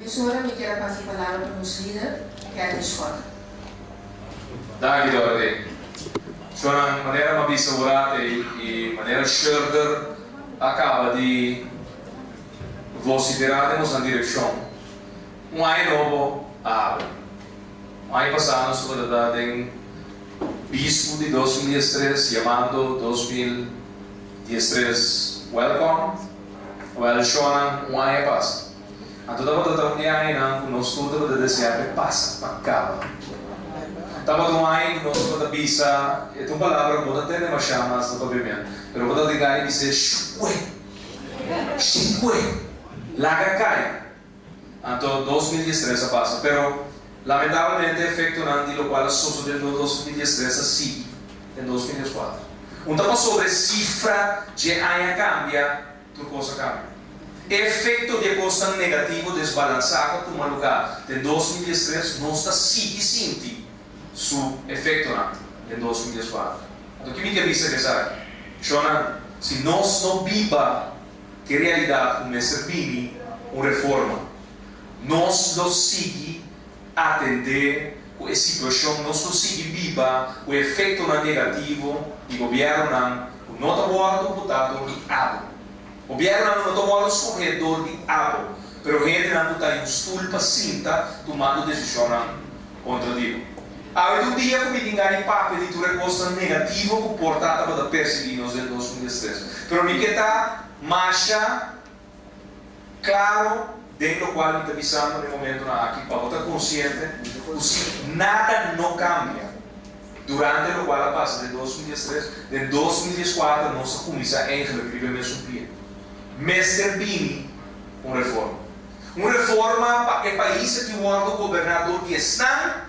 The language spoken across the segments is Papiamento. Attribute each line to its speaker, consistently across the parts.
Speaker 1: Mesora mi kier a pasa e palabra pa nos lider, Kelvin Schotte.
Speaker 2: Danki Dorothy. Shonnan, manera m'a bisa ora ei i manera Schurder a kaba di vosiferá den nos nan direkshon, un aña nobo a habri. Un aña pasá nos tabata ta den bispu di 2013 yamando 2013 Welcome. Wèl, shonnan, un aña pasa. Anto tabata ta un di e añanan ku nos tur tabata deseá pa e pasa, pa kaba. Tabata un aña ku nos tabata bisa, e ta un palabra ku bo ta tende mashá mas na papiamentu, pero bo ta diga i bis'é, Shukwe! Shukwe! Laga kai! Anto 2013 a pasa, pero lamentablemente efektonan di lokual a sosodé den 2013 a sigui den 2014. Un ta pasobra e sifra dje aña kambia, Tur kos a kambia. E efekto di e kosnan negativo desbalansá ku a tuma lugá den 2013 nos ta sigui sinti su efektonan den 2014. Anto ki mi ke bisa ku esaki? Shonnan, si nos no biba ku e realidat ku mester bini un reforma, nos lo sigui atendé ku e situashon, nos lo sigui biba ku e efektonan negativo di gobièrnunan ku no ta wòrdu botá dor di abo. Gobièrnunan no ta wòrdu skohé dor di abo, pero hendenan ku ta den un stul pa sinta tumando desishonnan kontra di bo. Awe ta un dia ku mi tin gana di papia di tur e kosnan negativo ku por ta tabata persiguí nos den 2013, pero mi ke ta masha Claro den locual mi ta bisando na e momentonan aki pa bo ta consciente cu si nada no cambia durante locual a pasa den 2013, den 2014 nos a cuminsa eigenlijk riba e mesun pia. Mester bini un reforma. Un reforma pa e pais aki wordo goberna door di esnan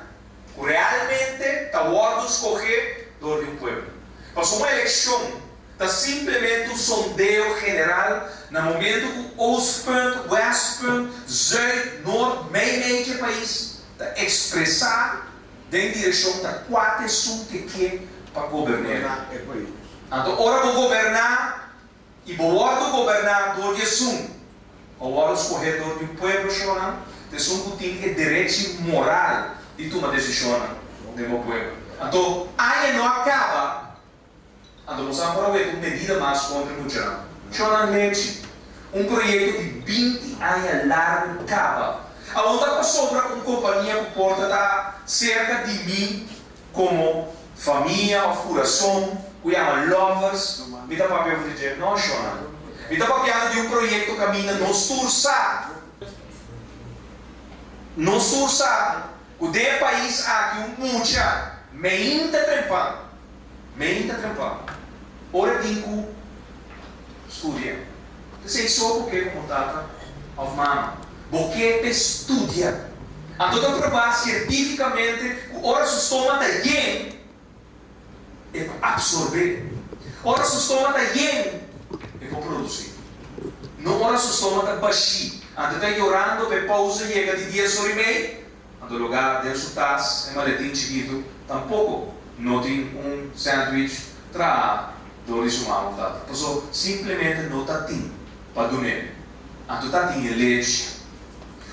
Speaker 2: cu realmente ta wordo scoge door di un pueblo. Pasobra un eleccion Ta simplemente un sondeo general na momento cu Oostpunt, Westpunt, Zuid, Noord, meimei dje pais ta expresa den direccion ta cua ta esun ke ke pa gobern'é. Anto ora bo goberná y bo wordo goberná door di esun cu a wordo scoge door di un pueblo shonnan, ta esun cu tin e derechi moral di tuma decisionnan den bo pueblo. Anto aña no a caba. Anto bo sa por a wet un medida mas kontra e muchanan. Shonnan lechi, un proyekto di 20 aña largu kaba. Awor ta pasobra un kompania ku por ta ta serka di mi komo famia òf kurason ku yama Lovers, mi ta papia over di dje. No, shonnan. Mi ta papiando di un proyekto kaminda nos tur sa, nos tur sa ku den e pais aki un mucha meinta trempan. Meinta trempan, ora tin ku studia. P'esei so bo ke komo tata òf mama, bo ke p'e studia. Anto ta probá sientífikamente ku ora su stoma ta yen, e ta apsorbé. Ora su stoma ta yen, e por produsí. No ora su stoma ta bashí. Anto e ta yorando p'e pousa yega di dies ora i mei, Anto lugá den su tas e maletin chikitu tampoko no tin un sandwich traha dor di su mama of tata, paso simplemente no ta tin pa dun'é. Anto ta tin e lechi.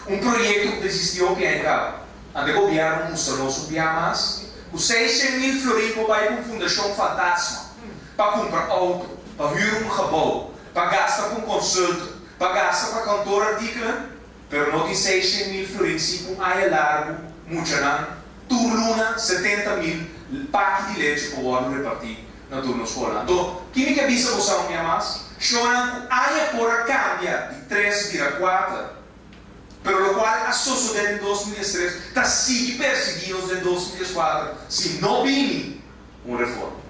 Speaker 2: Un proyekto ku ta eksistí hopi aña kaba. Anto e gobièrnu mustra nos un bia mas ku 600,000 florin por bai ku un fundashon fantasma pa kumpra outo, pa hür un gebou, pa gasta ku un consultant, pa gasta pa kantoorartikelen. Pero no tin 600,000 florin sin un aña largu muchanan tur luna 70,000 paki di lechi por wòrdu repartí na tur nos skolnan. Anto, ki mi ke bisa boso un bia mas? Shonnan ku aña por a kambia di tres bira kuater, pero lokual a sosodé den 2013 ta sigui persiguí nos den 2014 si no bini un reforma.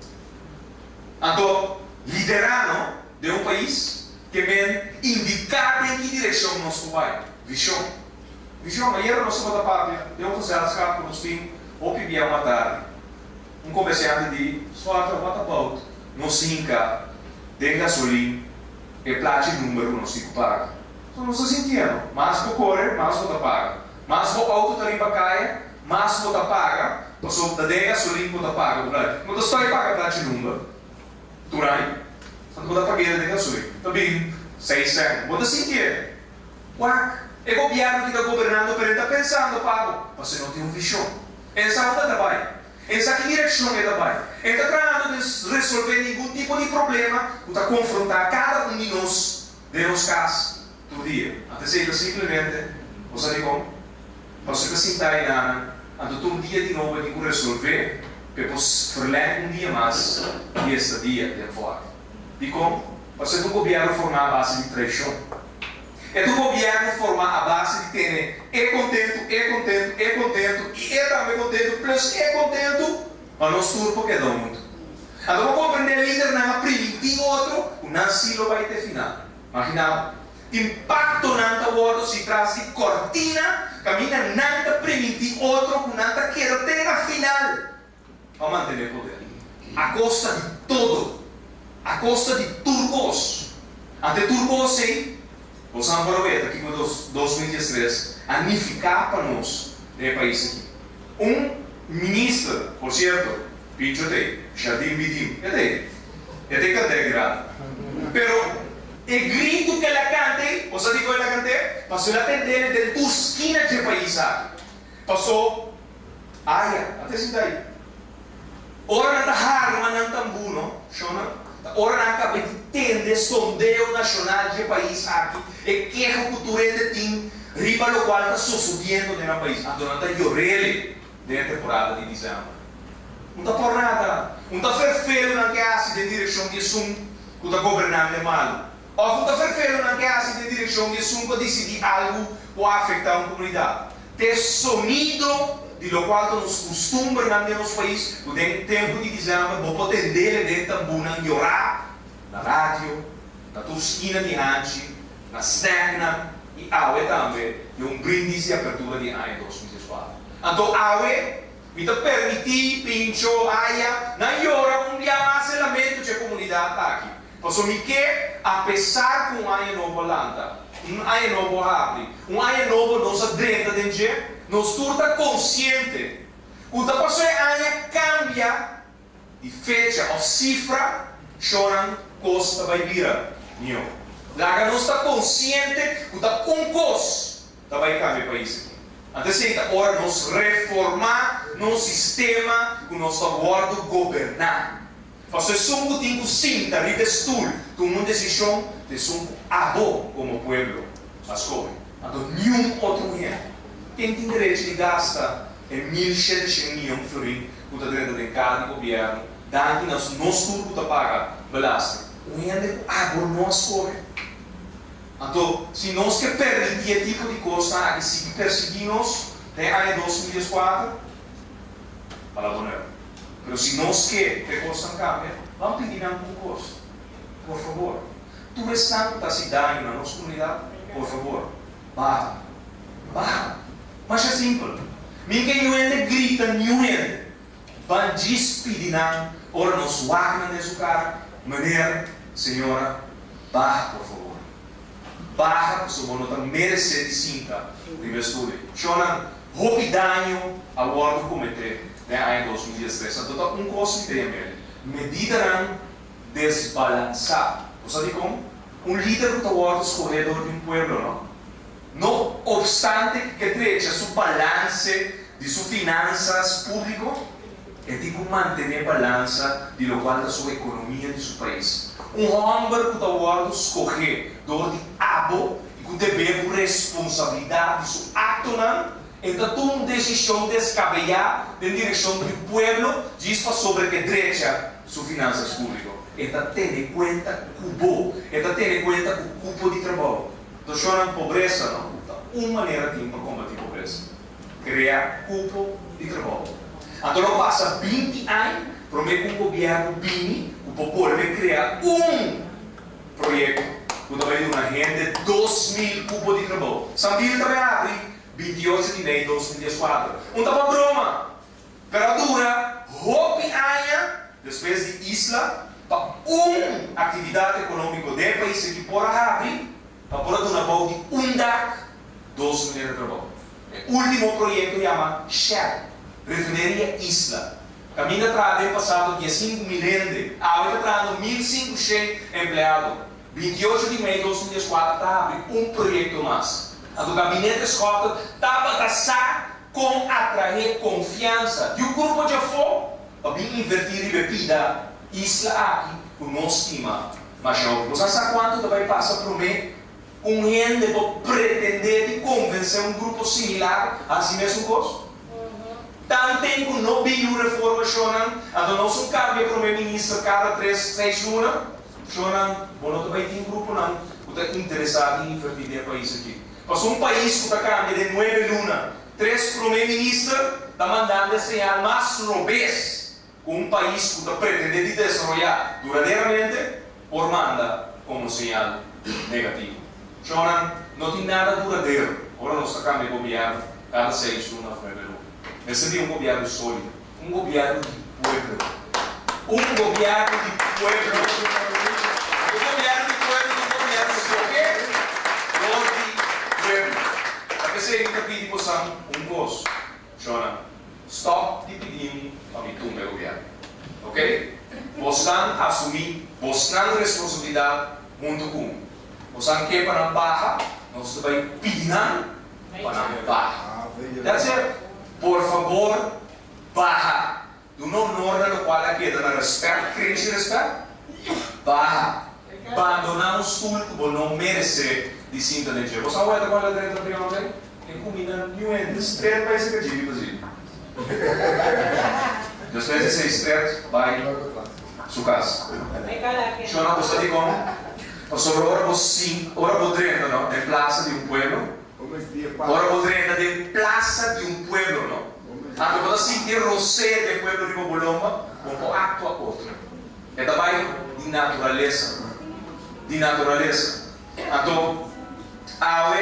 Speaker 2: Anto, liderano den un pais ke men indiká den ki direkshon nos por bai. Vishon. Vishon. Ayera nos tabata papia den un gezelschap ku nos tin hopi bia un atardi. Un komersiante di, Swarte, what about nos hinka den gasolin e plachi number ku nos tin ku paga? So nos ta sintiendo, mas bo kore, mas bo ta paga. Mas bo outo ta riba kaya, mas bo ta paga, pasobra ta den gasolin bo ta paga bo plachi. Bo ta stoi paga plachi number tur aña, anto bo ta pag'é den gasolin. Ta bin 6 sènt. Bo ta sintié? Wak! E gobièrnu ku ta gobernando, pero e ta pensando pa bo, pasobra e no tin un vishon. E no sa unda ta bai. E no sa ki direkshon e ta bai. E no ta trahando den resolvé ningun tipo di problema ku ta konfrontá kada un di nos den nos kas tur dia. Anto esei ta simplemente, bo sa dikon? Pasobra e ta sinta enanan, anto tur dia di nobo e tin ku resolvé pa e por verlèng un dia mas di estadia den fòrti. Dikon? Pasobra e ta un gobièrnu formá a base di traishon. E ta un gobièrnu formá a base di tene e kontentu, e kontentu, e kontentu i e tambe kontentu plus e kontentu, pa nos tur por keda huntu. Anto bo komprendé lidernan a primintí otro ku nan sí lo bai te final. Maginá bo, tin paktonan ta wòrdu si tras di kòrtina kaminda nan ta primintí otro ku nan ta keda te na final. Pa mantené poder. A kosta di todo. A kosta di tur kos. Ante tur kos ei, bo sa por weta kiko 2013 a nifiká pa nos den e pais aki. Un minister, por sierto, Pincho t'ei, Jardin Bidim, e t'ei. E t'ei kant'é grandi. Pero e gritu ku el a kanta ei, bo sa dikon el a kant'é? Pasobra el a tend'é den tur skina dje pais aki. Pasó aya, a te sinta ei. Ora nan ta harma nan tambú, no, shonnan, ta ora nan a kaba di tende sondeo nashonal dje pais aki, e keho ku tur hende tin riba lokual ta sosodiendo den nan pais. Anto nan ta yorele den e temporada di disèmber. Un ta por nada, un ta ferfelu nan ke hasi den direkshon di esun ku ta gobernante malu. Òf un ta ferfelu nan ke hasi den direkshon di esun ku a disidí algu ku a afektá un komunidat. Te sonido di lokual ta nos kustumbernan den nos pais ku den tempu di disèmber bo por tendele den tambúnan yorá na radio, na tur skina di hanchi, na snèknan i awe tambe den un brindis di apertura di aña 2014. Anto awe mi ta permití Pincho, Aya, nan yora un bia mas e lamento dje komunidat aki. Pasobra mi ke, apesar ku un aña nobo a lanta, un aña nobo a habri, un aña nobo nos a drenta den dje, nos tur ta konsiente ku ta pasobra e aña kambia di fecha òf sifra, shornan kos ta bai bira mihó. Laga nos ta konsiente ku ta un kos ta bai kambia e pais aki. Anto esei ta ora nos reformá nos sistema ku nos ta wòrdu goberná. Pasobra esun ku tin ku sinta riba e stul tuma un desishon ta esun ku abo komo pueblo a skohe. Anto niun otro hende. Ken tin derecho di gasta e 1700 mion florin ku ta drenta den kara di gobièrnu danki na nos tur ku ta paga belasting? Un hende ku abo no a skohe. Anto si nos ke permití e tipo di kosnan aki sigui persiguí nos den aña 2014, A la bonheur. Pero si nos ke pa e kosnan kambia, ban pidi nan un kos. Por fabor, tur esnan ku ta hasi daño na nos komunidat, por fabor, baha. Baha. Masha simpel. Mi ke niun hende grita niun hende. Ban djis pidi nan ora nos wak nan den su kara, Meneer, señora, baha por fabor. Baha pasobra bo no ta meresé di sinta riba e stoel ei. Shonnan, hopi daño a wòrdu kometé den aña 2013. Anto ta un kos mi ta yam'el, medidanan desbalansá. Bo sa dikon? Un lider ku ta wòrdu skohé dor di un pueblo, no? No opstante ku ke drecha su balanse di su finansas públiko, e tin ku mantené balansa di lokual ta su ekonomia di su pais. Un hòmber ku ta wòrdu skohé dor di abo i ku debé ku responsabilidat di su aktonan, e ta tuma un desishon deskabeyá den direkshon di pueblo djis pasobra ke drecha su finansas públiko. E ta tene kuenta ku bo. E ta tene kuenta ku kupo di trabou. Doshonnan pobresa no ta un manera tin pa kombatí pobresa. Krea kupo di trabou. Anto lo pasa 20 aña promé ku un gobièrnu bini ku por bolbe krea un proyekto ku ta bai duna hende 2000 kupo di trabou. Sambil ta bai habri 28 di mei 2014. Un ta pa broma, pero a dura hopi aña despues di Isla pa un aktividat ekonómiko den e pais aki por a habri pa por a duna bou di un dak 2000 hende trabou. E último proyekto yama Shell, Refineria Isla. Kaminda traha den pasado 15.000 hende, awe ta trahando 1500 empleado. 28 di mei 2014 ta habri un proyekto mas. Anto gabinete Schotte tabata sa kon atraé konfiansa di un grupo djafó pa bin invertí riba e pida isla aki ku nos stima masha hopi. Bo sa sa kuantu ta bai pasa promé ku un hende por pretendé di konvensé un grupo similar hasi mesun kos? Tanten ku no bini un reforma shonnan, anto nos un kambia promé minister kada tres, seis luna. Shonnan, bo no ta bai tin gruponan ku ta interesá di invertí den e pais aki. Pasobra un pais ku ta kambia den nuebe luna tres promé minister ta mandando e señal mas robes ku un pais ku ta pretendé di desaroyá duraderamente por manda komo señal negativo. Shonnan, no tin nada duradero ora nos ta kambia gobièrnu kada seis luna òf nuebe luna. Mester bin un gobièrnu sólido, un gobièrnu di pueblo. Un gobièrnu di pueblo. Un gobièrnu di pueblo ta un gobièrnu skohé dor di pueblo. Ta p'esei mi ta pidi bosan un kos, Shonnan, stòp di pidi mi pa mi tumba e gobièrnu. Oke? Bosnan asumí bosnan responsabilidat huntu ku mi. Bosan ke pa nan baha, nos ta bai pidi nan pa nan baha. That's it. Por fabor, baha. Duna honor na lokual a keda na rèspèt, krenchi rèspèt. Baha. Bandoná un stul ku bo no meresé di sinta den dje. Bo sa weta kon el a drenta prion ei? E kuminda niun hende. Stret bai seka djibi pa si. Despues di esei stret bai su kas. Shona bo sa dikon? Pasobra ora bo sin, ora bo drenta no den plasa di un pueblo, ora bo drenta den plasa di un pueblo no, anto bo ta sinti e rosé di e pueblo riba bo lomba, bo por aktua otro. E ta bai di naturalesa, di naturalesa. Anto awe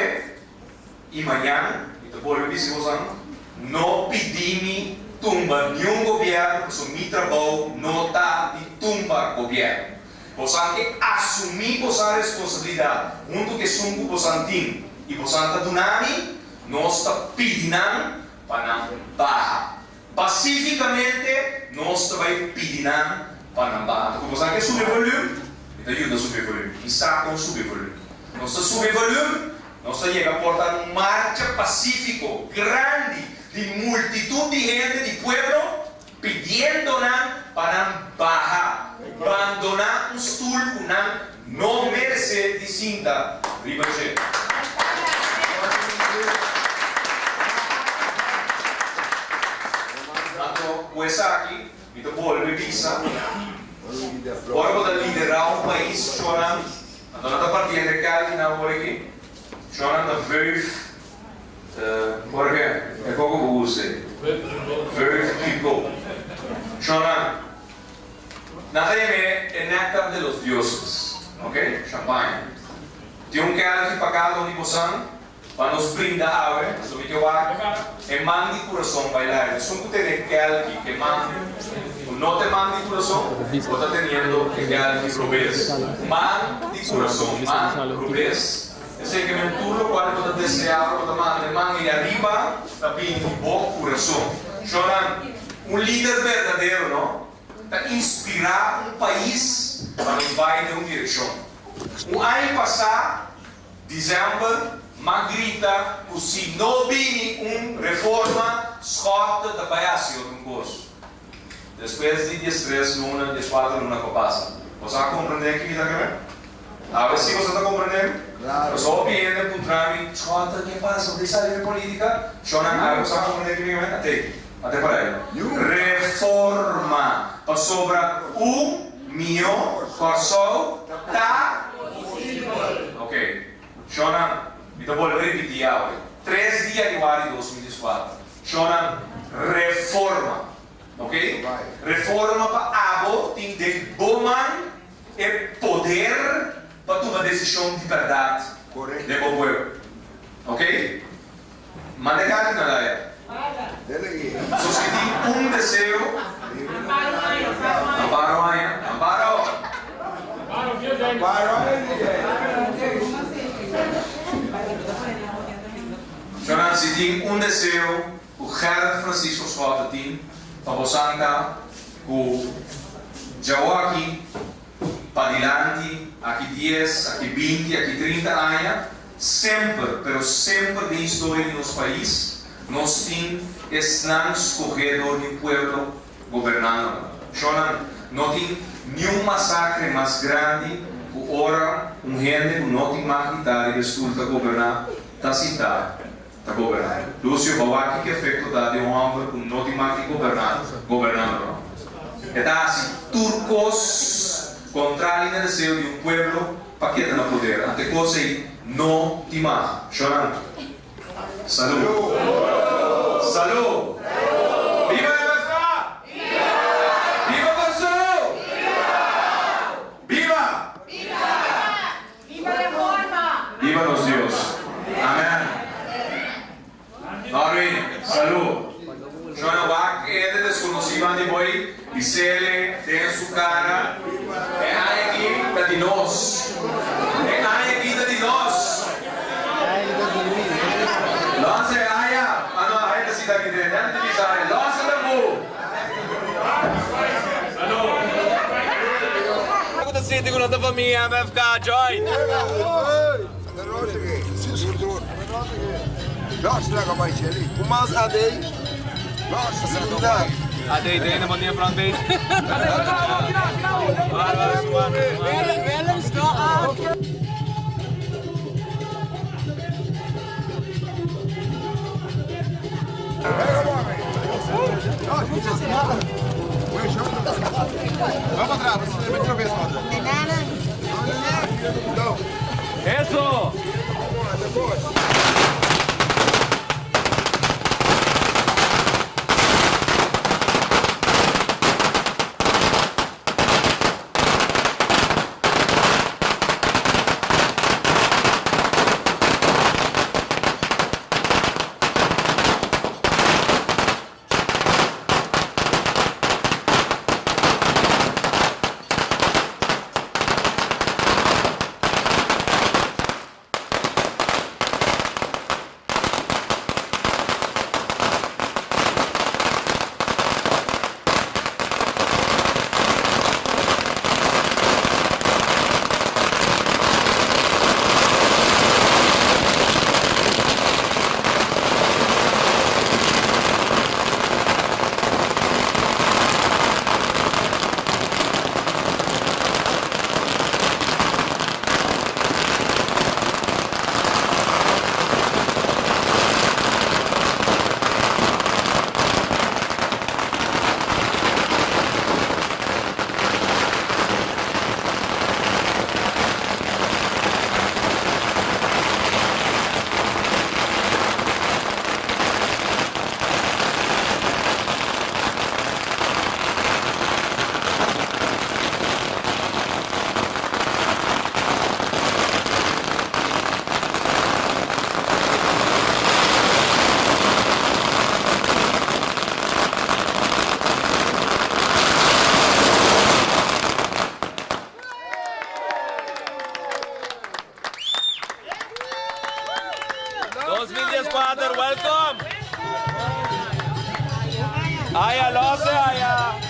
Speaker 2: i mañan, mi ta bolbe bisa bosan, no pidi mi tumba niun gobièrnu pasobra mi trabou no ta di tumba gobièrnu. Bosan ke asumí bosan responsabilidat huntu ku esun ku bosan tin i bosan ta duna mi, nos ta pidi nan pa nan baha. Pasífikamente nos ta bai pidi nan pa nan baha. Anto ku bosan ke subi volum, mi ta yuda subi volum. Mi sa kon subi volum. Nos ta subi volum, nos ta yega por ta un marcha pasífiko grandi di multitut di hende di pueblo pidiendo nan pa nan baha, bandoná un stul ku nan no meresé di sinta riba dje. Anto, ku esaki, mi ta bolbe bisa, ora bo ta liderá un pais, shornan, anto nan ta parti entre kelki nan awor aki, shornan ta vijf, Jorge, e koko bo gusta ei? Vijf kiko. Shornan. Nan ta yam'é e néctar de los dioses, ok, champaña. Tin un kelki pa kada un di bosan pa nos brinda awe, so mi ke wak e man di kurason bai laer. Esun ku tene kelki, ke man ku no te man di kurason, bo ta teniendo e kelki robes. Man di kurason, man robes, esei ke men tur lokual bo ta deseá, bo ta manda e man ei ariba ta bini di bo kurason. Shornan, un lider berdadero, no? Ta inspirá un pais pa nos bai den un direkshon. Un aña pasá, desèmber, m'a grita ku si no bini un reforma, Schotte ta bai hasi otro un kos. Despues di diestres luna, dieskuater luna ku a pasa. Boso a komprendé ki mi ta kere? Awe si boso ta komprendé mi? Pasobra hopi hende a puntra mi, Schotte, ke pasa? Bo ta sali den politika? Shonnan, awe boso a komprendé ki mi kere? Atei. Ate por ahí. Reforma. Pasobra un mihó Kòrsou ta posibel. Ok. Shonnan, mi ta bolbe ripití awe. Tres di yanüari 2014. Shonnan, reforma. Ok. Reforma pa abo tin den bo man e poder pa tuma desishon di bèrdat den bo pueblo. Ok. Manda e carta na Laia. So si tin un deseo. Amparo aña. Amparo. Shornan, si tin un deseo ku Gerrit Francisco Schotte tin pa bosan ta ku djawoaki padilanti, aki dies, aki 20, aki 30 aña. Semper, pero semper den historia di nos pais, nos tin esnan skohé dor di pueblo gobernando nan. Shonnan, no tin niun masakre mas grandi ku ora un hende ku no tin mag di ta riba e stul ta goberná, ta sintá ta goberná. Lucio, bo wak ki efekto ta di un hòmber ku no tin mag di goberná, gobernando nan? E ta hasi tur kos kontrali na deseo di un pueblo pa keda na poder. Anto e kos ei no tin mag. Shonnan, Salú! Salú! Biba MFK! Biba Kòrsou! Biba!
Speaker 1: Biba Reforma!
Speaker 2: Biba nos Dios! Amen! Norwin, salú! Shona wak e hende deskonosí banda di boi, bis'ele den su kara, E aña aki ta di nos! E aña aki ta di nos! Lòs e aña! Ah no, hende si ta aki den, hende ta bisa aña, lòs e ta bu! Salú!
Speaker 3: Ku ta sinti ku no ta famia MFK join. Adey den de manier front page. Eso! 2014, welcome! Aya, lose aya!